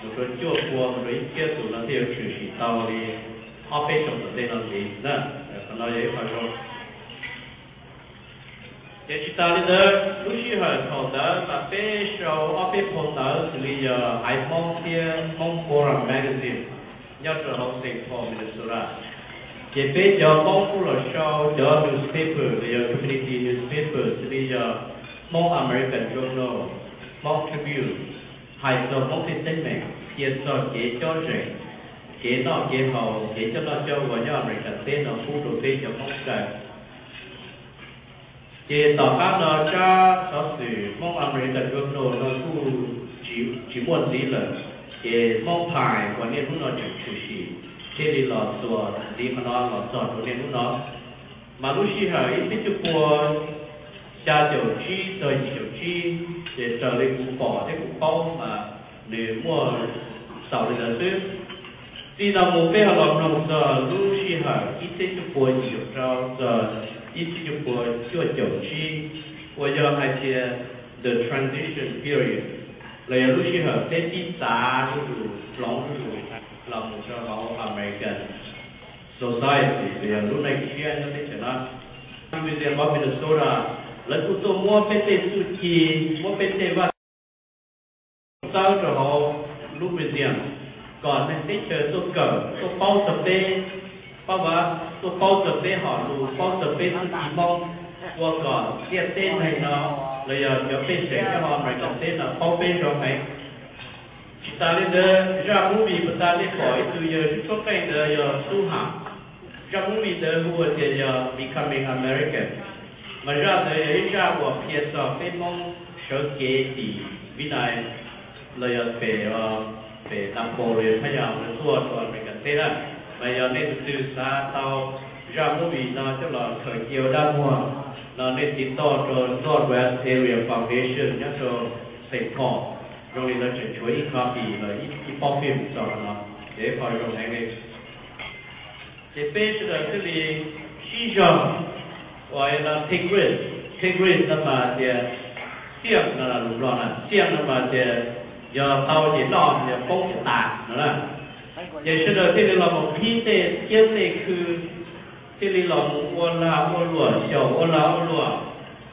mus rau cuaj pua mus rau ib txhiab tus no thiaj yuav tshwm sim tau li ob peb xyoos tom ntej no ntxiv na. Qhov no yog ib qho zoo. Ces tsis tas li ntawd, lub sij hawm thaum ntawd mas peb sau ob peb phau ntawv xws li yog Haiv Hmoob thiab Hmoob Forum Magazine nyob rau hauv Saint Paul, Minnesota. Ces peb cov Hmoob kuj los sau cov newspaper los yog community newspaper xws li yog Hmoob American Journal, Hmoob Tribune, hais txog Hmoob tej teeb meem, qhia txog kev cob zeem, kev noj kev haus, kev coj noj coj ua nyob Amelikas teb no pub rau peb cov Hmoob kawm. Ces tom qab no tsab xov xwm Hmoob American Journal no kuj tsis muaj ntxiv lawm, ces Hmoob Times uas niaj hnub no tseem tshwm sim thiaj li los txuas ntxiv qhov no los txog rau niaj hnub no. Mas lub sij hawm ib txhiab cuaj pua xya caum tsib txog yim caum tsib, ces raws li kuv pom thiab kuv paub mas nws muaj xaus li ntawd xwb. Txij no mus peb ho los mloog txog lub sij hawm ib txhiab cuaj pua yim caum rau txog ib txhiab cuaj pua cuaj caum tsib, uas yog hais tias the transition period, los yog lub sij hawm peb pib txav zuj zus, hloov zuj zus los mus rau hauv American society los yog lub neej tshiab nyob teb chaws no. University of Minnesota lawv kuj tuaj muab peb tej txuj ci, muab peb tej vaj txawb rau hauv lub museum kom neeg teb chaws tuaj kawm, tuaj paub txog peb, paub, tuaj paub txog peb hom lus, paub txog peb txuj ci Hmoob, ua kom ntiaj teb neeg no los yog cov pej xeem nyob hauv Amelikas teb no paub peb zoo heev. Tsis tas li ntawd, zaj movie puas tas nej pom ib tug yawg tsub tshuab qeej ntawd yog Tub Ham. Zaj movie ntawd hu ua tias yog Becoming American, mas zaj ntawd yog ib zaj uas qhia txog peb Hmoob sawv kev tim Vib Nais los yog pem, pem Naj Pos los yog Thab Yas lawv tuaj rau Amelikas teb na. Mas yog nej tus twg xav tau zaj movie no coj los khaws cia ua dab muag no, nej tiv toj rau Northwest Area Foundation nyob rau Saint Paul, zoo li lawv tseem tshuav ib copy los ib pob fij mus txog no, ces ib qho zoo heev li. Ces peb sawv daws thiaj li sib zog uas no take risk, take risk no mas tias xiaj no lus Nplog na, xiaj no mas tias yog tau ces noj, yog poob ces tas no na. Ces sawv daws thiaj li los mus qhib tej kiab tej khw, thiaj li los mus ua lag ua luam, xyaum ua lag ua luam.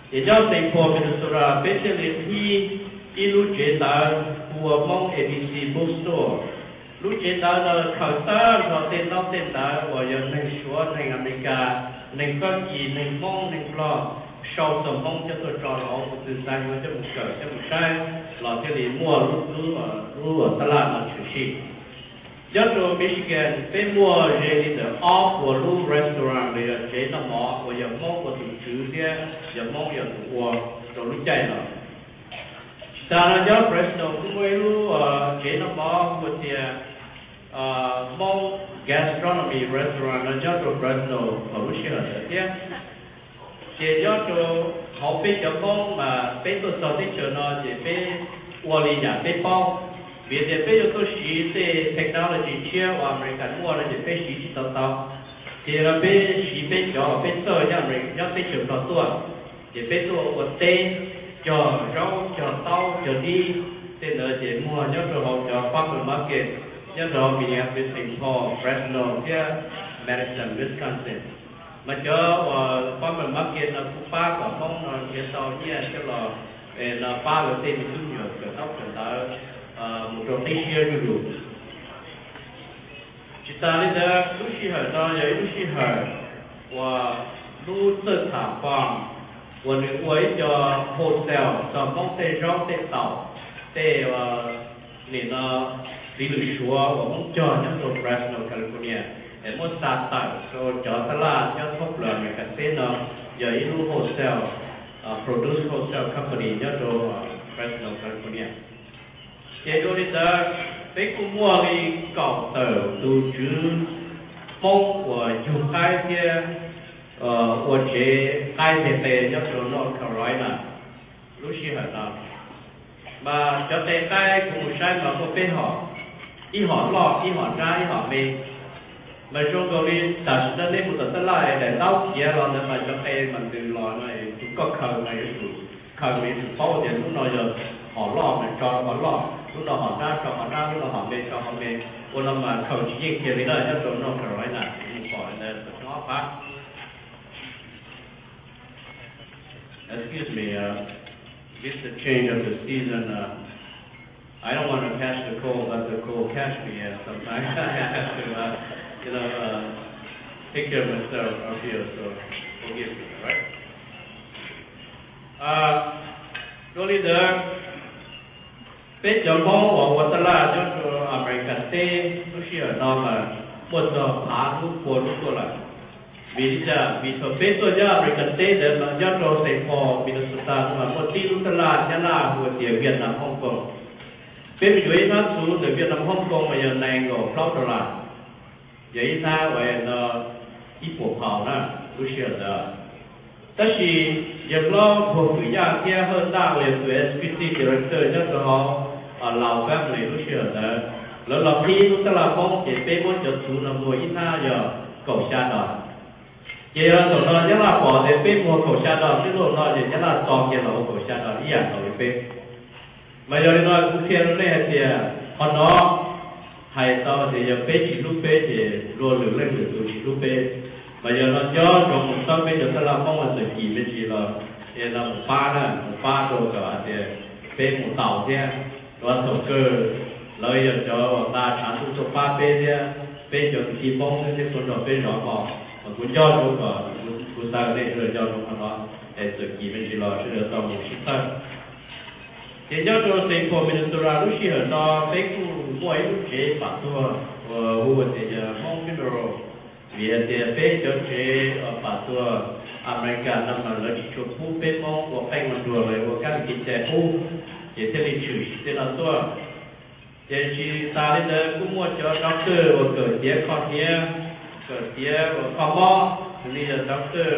Ces nyob Saint Paul, Minnesota peb thiaj li qhib ib lub tsev ntawv hu ua Hmoob A B C Bookstore. Lub tsev ntawv no khaws tag nrho tej ntaub tej ntawv uas yog neeg Suav, neeg Amelikas, neeg Fab Kis, neeg Hmoob, neeg Nplog sau txog Hmoob coj tuaj tso rau hauv, tus twg xav yuav coj mus kawm coj mus saib los thiaj li muaj lub, lub, lub tab laj no tshwm sim. Nyob rau Michigan peb muaj ze li ntawm ob puas lub restaurant los yog tsev noj mov uas yog Hmoob ua tus tswv thiab yog Hmoob yog tus ua rau lub caij no. Tsis tas no nyob Fresno kuj muaj ib lub tsev noj mov hu tias Hmoob Gastronomy Restaurant no nyob rau Fresno thaum lub sij hawm ntawd thiab. Ces nyob rau hauv peb cov Hmoob mas peb tuaj txog teb chaws no ces peb ua li yam peb paub, vim tias peb yuav tuaj siv tej technology tshiab uas Amelikas muaj no ces peb siv tsis tau tau. Ces yog no peb siv peb cov uas peb txawj nyob Amelikas, nyob teb chaws Nplog tuaj, ces peb tuaj ua teb, cog zaub, cog taub, cog dib, tej ntawd ces muag nyob rau hauv cov farmer market nyob rau hauv Minneapolis, Saint Paul, Fresno thiab Madison, Wisconsin. Mas cov uas farmer market no kuj pab kom Hmoob no nrhiav tau nyiaj coj los no pab lawv tej me tub me nyuam kawm ntaub kawm ntawv mus rau qib siab zuj zus. Tsis tas li ntawd, lub sij hawm no yog ib lub sij hawm uas lub txawj tham fam uas nws ua ib co wholesale txog Hmoob tej zaub tej taum, tej nim no txiv lws suav uas Hmoob cog nyob rau Fresno, California, es muab xa tawm rau cov tab laj nyob thoob plaws Amelikas teb no, yog ib lub wholesale, produce wholesale company nyob rau Fresno, California. Ces dua li ntawd, peb kuj muaj li kaum tawm tus tswv Hmoob uas yug qaib thiab ua tsev qaib nte qe nyob rau North Carolina lub sij hawm no. Mas cov qe qaib kuv mus saib mas muaj peb hom, ib hom loj, ib hom nrab, ib hom me. Mas zoo nkaus li tam sim no nej mus tom tab laj es daim ntaub khiav los ntawd mas cov qe mas ntws los no, tus koj khaws mas yuav tsum, khaws mas yuav tsum paub tias lub no yog hom loj mas tso qhov loj, lub no hom nrab tso qhov nrab, lub no hom Qhov me ua no mas khaws tsis yeej kiag li na, nyob rau North Carolina kuv mus pom li ntawd tau xyoo ob phav. Excuse me, uh, this is the change of the season. Uh, I don't want to catch the cold, but the cold catch me, and sometimes I have to, uh, you know, uh, take care of myself up here, so forgive me, all right? Uh, dua li ntawd, peb cov Hmoob uas ua taj laj nyob rau Amelikas teb lub sij hawm no mas muaj txog phav lub pua lub tuaj lawm. Vim li cas? Vim thaum peb tuaj nyob Amelikas teb ntawd mas nyob rau Saint Paul, Minnesota no mas muaj tib lub taj laj Nyab Laj hu ua tias Vietnam Hong Kong. Peb mus yuav ib hnab txhuv ntawm Vietnam Hong Kong mas yog nees nkaum plaub dollar, yog ib hnab uas no ib puas pound na lub sij hawm ntawd. Tab sis yawg hlob Phuag Kwm Yaj thiab Hawj Ntaj uas yog tus executive director nyob rau hauv Lao Family lub sij hawm ntawd, lawv los qhib lub taj laj Hmoob ces peb muab cov txhuv no muag ib hnab yog kaum xya dos. Ces yog thaum no Nyab Laj pom tias peb muag kaum xya dos xwb lauj no ces Nyab Laj tso kiag los ua kaum xya dos ib yam nkaus li peb. Mas yog li no kuv qhia rau nej hais tias qhov no hais tau tias yog peb tsis hlub peb ces luag lwm leej lwm tus tsis hlub peb. Mas yog no nco ntsoov mus txhawb peb cov taj laj Hmoob uas txawm kim me ntsis los es no mus pab na, mus pab rau kom hais tias peb mus tau thiab. Rau thaum kawg lawv yog cov uas nqa tshav ntuj tuaj pab peb thiab, peb cov kwv tij Hmoob xwb thiab tuaj nrog peb zov hmo. Mas kuv nco ntsoov kom, kuv xav nej sawv daws nco ntsoov qhov no, es txawm kim me ntsis los sawv daws tau mus sib txhawb. Ces nyob rau Saint Paul, Minnesota lub sij hawm no peb kuj muaj ib lub tsev pam tuag uas hu ua tias yog Hmoob Funeral, vim hais tias peb cov tsev pam tuag Amelikas no mas lawv tsis tshua pub peb Hmoob ua qeej ua nruas los ua kab lis kev cai pub, ces thiaj li tshwm sim tej no tuaj. Ces tsis tas li ntawd kuj muaj cov doctor uas kawm tiav kho hnyiab, kawm tiav uas kho mob, xws li yog doctor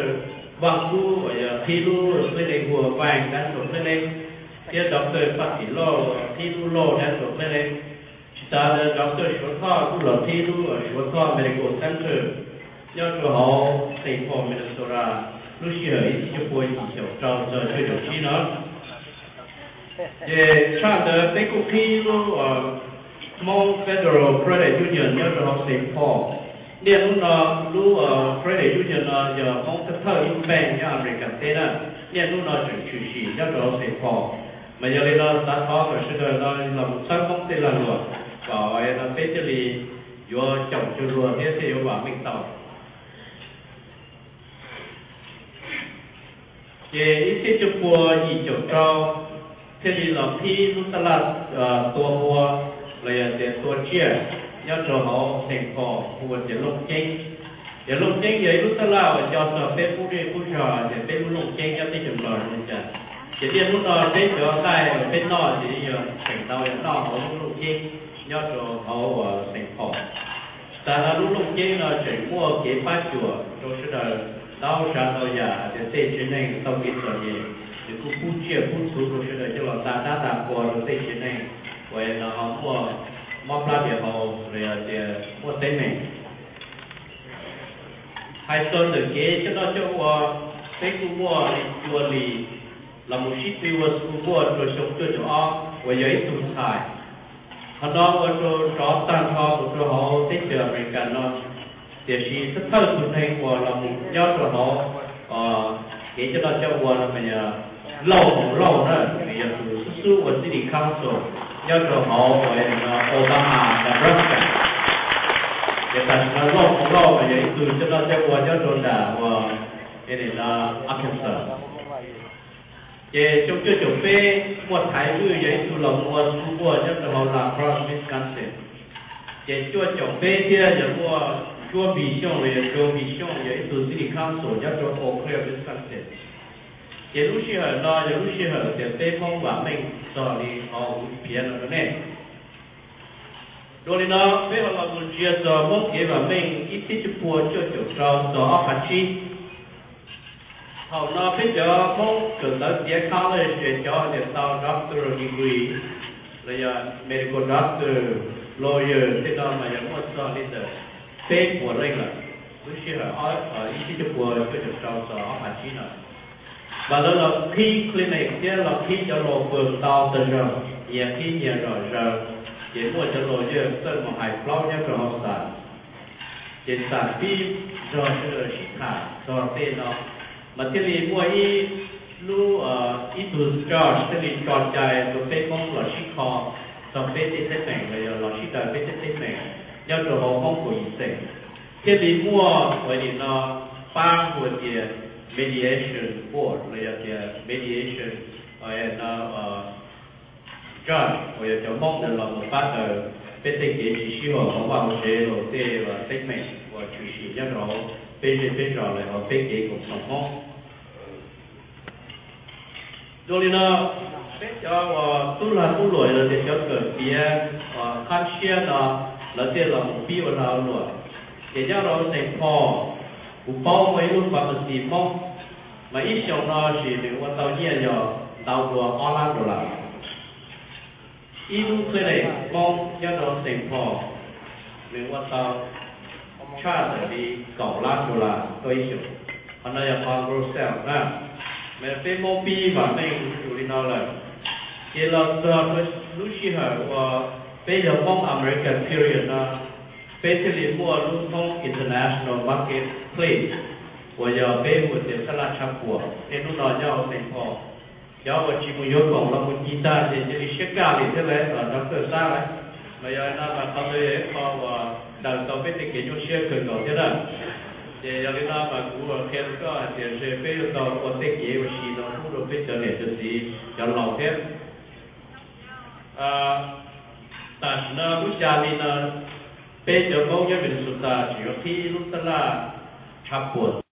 Vaj Kub uas yog qhib lub clinic hu ua Vang Dental Clinic, thiab doctor Paj Tim Lauj qhib lub Lauj Dental Clinic. Tsis tas li, doctor Suav Thoj kuj los qhib lub Suav Thoj Medical Center nyob rau hauv Saint Paul, Minnesota, lub sij hawm ib txhiab cuaj pua yim caum rau txog cuaj caum tsib no. Ces tshaj ntawd peb kuj qhib lub Hmoob Federal Credit Union nyob rau hauv Saint Paul. Niaj hnub no lub Credit Union no yog Hmoob thawj thawj ib lub bank nyob Amelikas teb na. Niaj hnub no tseem tshwm sim nyob rau hauv Saint Paul. Mas yog li no xav thov kom sawv daws no los mus txhawb Hmoob tej lag luam kom no peb thiaj li yuav caum cuag luag thiab thiaj yuav vam meej tau. Ces ib txhiab cuaj pua yim caum rau thiaj li los qhib lub taj laj tua npua los yog tias tua tsiaj nyob rau hauv Saint Paul hu ua tias Looj Ceeb. Ces Looj Ceeb yog ib lub taj laj uas nco txog peb qub zej qub zog, ces peb lub Looj Ceeb nyob teb chaws Nplog zoo li cas. Ces niaj hnub no peb cov nqaij uas peb noj ces yeej yog tseem tau yog noj hauv lub Looj Ceeb nyob rau hauv uas Saint Paul. Tsis tas no lub Looj Ceeb no tseem muaj kev pab cuam rau sawv daws ntau tsav ntau yam, hais tias tej tsev neeg tau kev txom nyem, nws kuj pub tsiaj pub txhuv rau sawv daws coj los nta dab nta qhua rau tej tsev neeg uas no ho muaj mob plab diav hau los yog tias muaj teeb meem. Hais txog ntawm kev coj noj coj ua, peb kuj muaj li Cua Lis los mus sib tw ua xu npuaj rau xyoo cuaj caum ob uas yog ib tug ntxhais. Qhov no ua rau rov tag nrho mus rau hauv teb chaws Amelikas no, tiam sis thawj thawj tus neeg uas los mus nyob rau hauv kev coj noj coj ua no mas yog Lauj Hmoov Lauj na, nws yog tus xub xub ua City Council nyob rau hauv uas no Omaha, Nebraska. Ces tam sim no Lauj Hmoov Lauj mas yog ib tug coj noj coj ua nyob rau nram uas no Arkansas. Ces xyoo cuaj caum peb muaj Thaiv Vwj yog ib tug los mus ua xu npuaj nyob rau hauv La Crosse, Wisconsin. Ces cuaj caum peb thiab yog muaj Suab Npis Xyooj los yog Joe Npis Xyooj yog ib tug City Council nyob rau Eau Claire, Wisconsin. Ces lub sij hawm no yog lub sij hawm tias peb Hmoob vam meej txog li qhov kuv piav no rau nej. Dua li no peb ho los mus ntsia txog Hmoob kev vam meej ib txhiab cuaj pua cuaj caum rau txog ob phav tsib. Thaum no peb cov Hmoob kawm ntawv tiav college cov tias tau doctor degree los yog medical doctor, lawyer tej no mas yog muaj txog li ntawm peb puas leej lawm lub sij hawm ib txhiab cuaj pua cuaj caum rau txog ob phav tsib no. Mas lawv los qhib clinic thiab los qhib cov law firm ntau tag zog, nyias qhib nyias zom zaws. Ces muaj cov laus yeej txawj mus hais plaub nyob rau hauv xas, ces xam pib nrog sib tham txog tej no, mas thiaj li muaj ib lub, ib tug judge thiaj li tso cai rau peb Hmoob los sib kho txog peb tej teeb meem los yog los sib daws peb tej teeb meem nyob rau hauv Hmoob kaum yim xeem. Thiaj li muaj ua li no, pab hu tias mediation board los yog tias mediation, no, judge uas yog cov Hmoob ntawd los mus pab daws peb tej kev tsis sib haum hauv vaj hauv tsev los tej teeb meem uas tshwm sim nyob rau peb zej peb zos los hauv peb kev koom txoos Hmoob. Dua li no, peb cov uas tub lag tub luam los tias cov kawm tiav uas qab tshiab no, lawv thiaj los mus pib ua lag ua luam. Ces nyob rau Saint Paul, kuv paub muaj ib lub pharmacy Hmoob, mas ib xyoos no sim nws ua tau nyiaj yog ntau dua ob lab dollar. Ib lub clinic Hmoob nyob rau Saint Paul, nws ua tau tshaj tawm li kaum lab dollar tau ib xyoos. Qhov no yog qhov gross sale na, mas peb Hmoob pib vam meej ua li no lawm. Ces los txog lub sij hawm uas peb yog Hmoob American period no, peb thiaj li muaj lub Hmoob International Marketplace uas yog peb hu tias sab laj tshaj puam, tej hnub no nyob hauv Saint Paul. Cov uas tsis mus yuav khoom los mus ci tag ces cia li siab kaj li thiab lawm, los rov kawg sab lawm. Mas yog li no mas qhov ntawd yog ib qho uas daws tau peb tej kev nyuaj siab kawg nkaus thiab na. Ces yog li no mas kuv qhia rau koj hais tias ntshe peb yuav tau ua tej kev ua si no pub rau peb cov niam cov txiv cov laus thiab. Tam sim no lub xya li no, peb cov Hmoob nyob Minnesota tseem yuav qhib lub sab laj tshaj puam